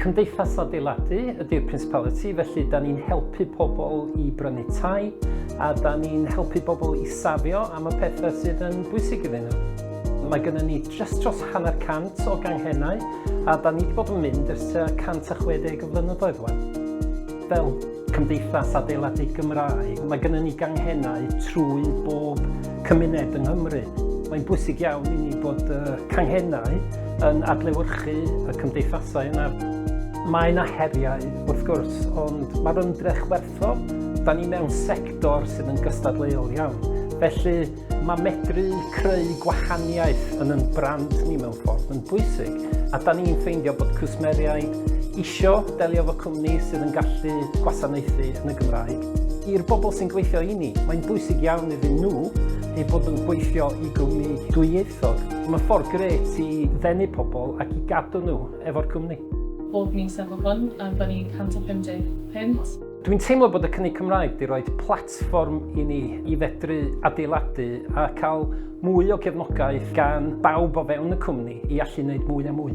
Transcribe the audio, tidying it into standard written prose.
Cymdeithas adeiladu ydy'r Principality, felly da ni'n helpu pobl i brynu tai a da ni'n helpu bobl i safio am y pethau sydd yn bwysig iddyn nhw. Mae gennym ni jyst dros 50 o ganghennau a da ni wedi bod yn mynd ers tua 160 o flynyddoedd wan. Fel cymdeithas adeiladu Gymraeg, mae gennym ni ganghennau trwy bob cymuned yng Nghymru. Mae'n bwysig iawn i ni bod y canghennau yn adlewyrchu y cymdeithasau yna. Mae yna heriau, wrth gwrs, ond mae'r ymdrech werthfawr. Da ni mewn sector sydd yn gystadleuol iawn. Felly mae medru creu gwahaniaeth yn yn brand ni mewn ffordd yn bwysig. A da ni'n ffeindio bod cwsmeriaid isio delio efo cwmni sydd yn gallu gwasanaethu yn y Gymraeg. I'r bobl sy'n gweithio i ni, mae'n bwysig iawn iddyn nhw eu bod yn gweithio i gwmni dwyieithog. Mae'n ffordd grêt i ddenu pobl ac i gadw nhw efo'r cwmni. Bob mis efo hwn, a fyny 150 punt. Dwi'n teimlo bod y Cynnig Cymraeg 'di rhoi platfform i ni i fedru adeiladu a cael mwy o gefnogaeth gan bawb o fewn y cwmni i allu wneud mwy a mwy.